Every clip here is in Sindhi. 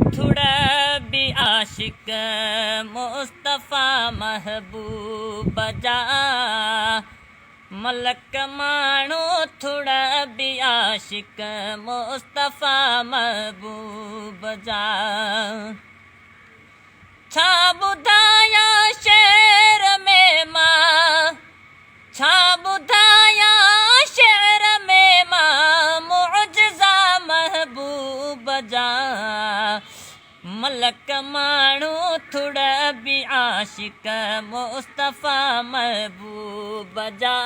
ٿڙ به عاشق مصطفيٰ محبوب جا. ملڪ ماڻهو ٿڙ به عاشق مصطفيٰ محبوب جا. ڇا ٻڌايان شعر ۾ مان، ڇا ٻڌايان شعر ۾ مان معجزا محبوب جا. ملڪ ماڻهو ٿڙ به عاشق مصطفيٰ محبوب جا.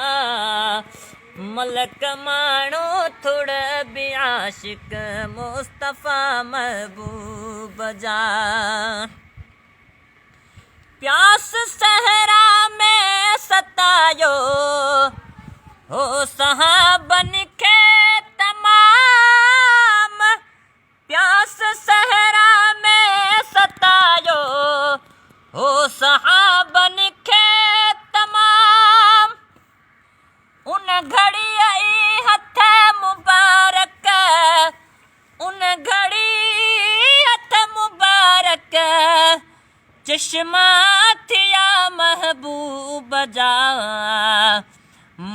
ملڪ ماڻهو ٿڙ به عاشق مصطفيٰ محبوب جا. پياس صحرا ۾ ستايو هو صحابن کي تمام. پياس صحرا ۾ ستايو هو صحابن کي تمام. ان گهڙيء ئي هٿ مبارڪ، ان گهڙي هٿ مبارڪ چشما ٿيا محبوب جا.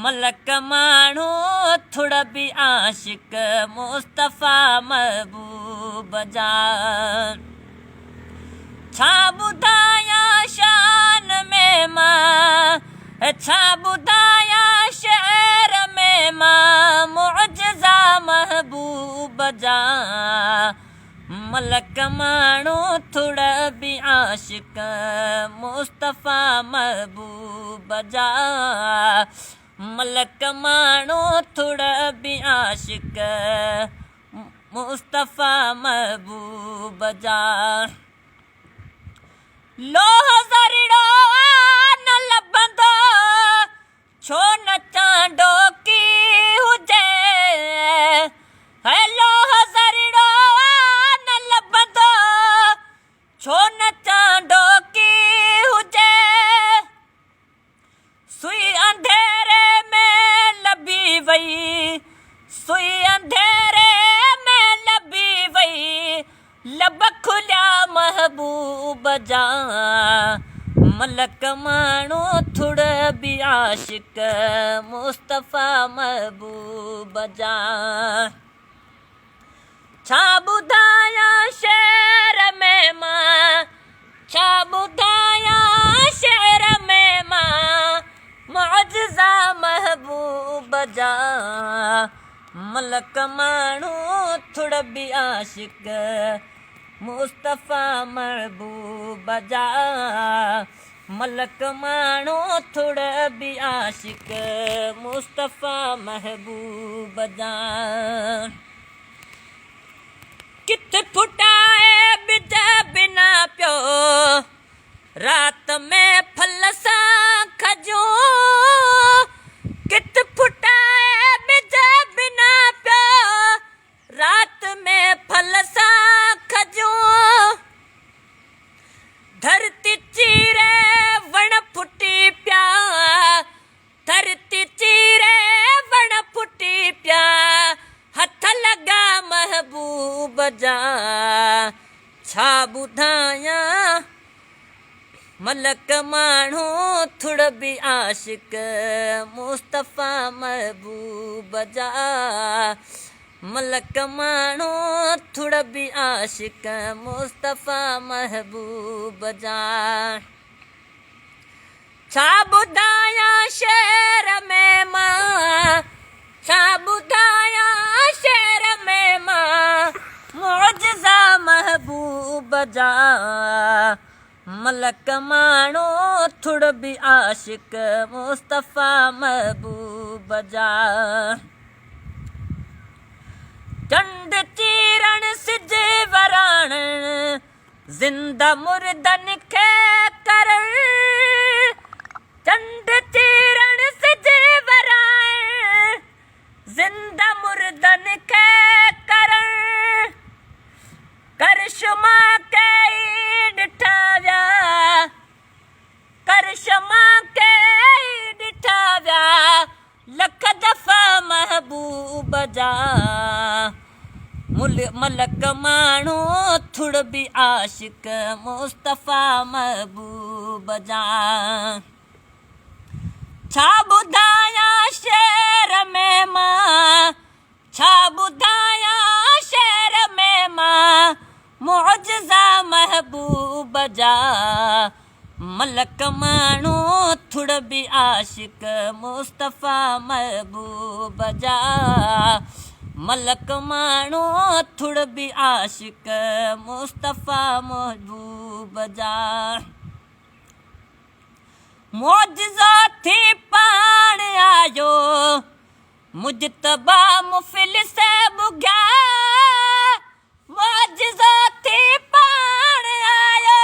ملڪ ماڻهو ٿڙ به عاشق مصطفيٰ محبوب جا. ڇا ٻڌايان شان ۾ مان، ڇا ٻڌايان شعر ۾ مان معجزا محبوب جا. ملڪ ماڻهو ٿڙ به عاشق مصطفيٰ محبوب جا. ملڪ ماڻهو ٿڙ به عاشق مصطفيٰ محبوب جا. لوهه ذرڙو آ نه لڀندو، ڇو نه چانڊوڪي هجي. هي لوهه ذرڙو آ نه لڀندو، ڇو نه چانڊوڪي هجي. سوئي انڌيري ۾ لڀي وئي، سوئي انڌيري ۾ لڀي وئي، لب کليا محبوب جا. ملڪ ماڻهو ٿڙ به عاشق مصطفيٰ محبوب جا. ڇا ٻڌايان شعر ۾ مان، ڇا ٻڌايان شعر ۾ مان معجزا محبوب جا. ملڪ ماڻهو ٿڙ به عاشق مصطفيٰ محبوب جا. ملڪ ماڻهو ٿڙ به عاشق مصطفيٰ محبوب جا. ڪٿ ڦٽائي ٻج بنا پيو، رات ۾ ڦل سان کجون. ڪٿ ڦٽائي ٻج بنا پيو، رات ۾ ڦل سان کجون. ڌرتي چيري وڻ ڦٽي پيا، ڌرتي چيري وڻ ڦٽي پيا، هٿ لڳا محبوب جا. ڇا ٻڌايان ملڪ ماڻهو ٿڙ به عاشق مصطفيٰ محبوب جا. ملڪ ماڻهو ٿڙ به عاشق مصطفيٰ محبوب جا. ڇا ٻڌايان شعر ۾ مان، ڇا ٻڌايان شعر ۾ مان معجزا محبوب جا. ملڪ ماڻهو ٿڙ به عاشق مصطفيٰ محبوب جا. چنڊ چيرڻ سج وراڻڻ، زنده مردن کي ڪرڻ. چنڊ چيرڻ سج ورائڻ، زنده مردن کي ڪرڻ. ڪرشما ڪيئي ڏٺا ويا، ڪرشما ڪيئي ڏٺا ويا، لک دفعا محبوب جا. ملڪ ماڻهو ٿڙ به عاشق مصطفيٰ محبوب جا. ڇا ٻڌايان شعر ۾ مان، ڇا ٻڌايان شعر ۾ مان، معجزا محبوب جا. ملڪ ماڻهو ٿڙ به عاشق مصطفيٰ محبوب جا. ملڪ ماڻهو ٿڙ به عاشق مصطفيٰ محبوب جا. معجزو ٿي پاڻ آيو مجتبيٰ مفلس ٻگهيا. معجزو ٿي پاڻ آيو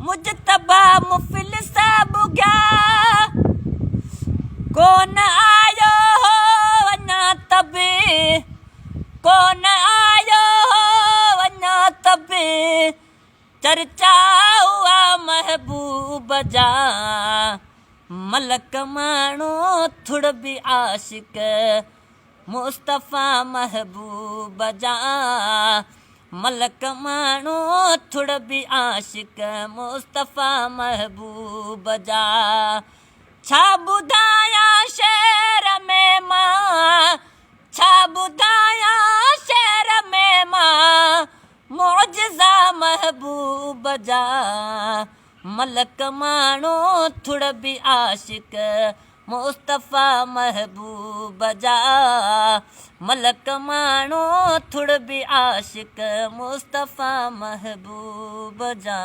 مجتبيٰ مفلس ٻگهيا. ڪونه آيو هو اڃا ته به، ڪونه آيو هو اڃا ته به، چرچا هئا محبوب جا. ملڪ ماڻهو ٿڙ به عاشق مصطفيٰ محبوب جا. ملڪ ماڻهو ٿڙ به عاشق مصطفيٰ محبوب جا. ڇا ٻڌايان شعر ۾ مان، ڇا ٻڌايان شعر ۾ مان، معجزا محبوب جا. ملڪ ماڻهو ٿڙ به عاشق مصطفيٰ محبوب جا. ملڪ ماڻهو ٿڙ به عاشق مصطفيٰ محبوب جا.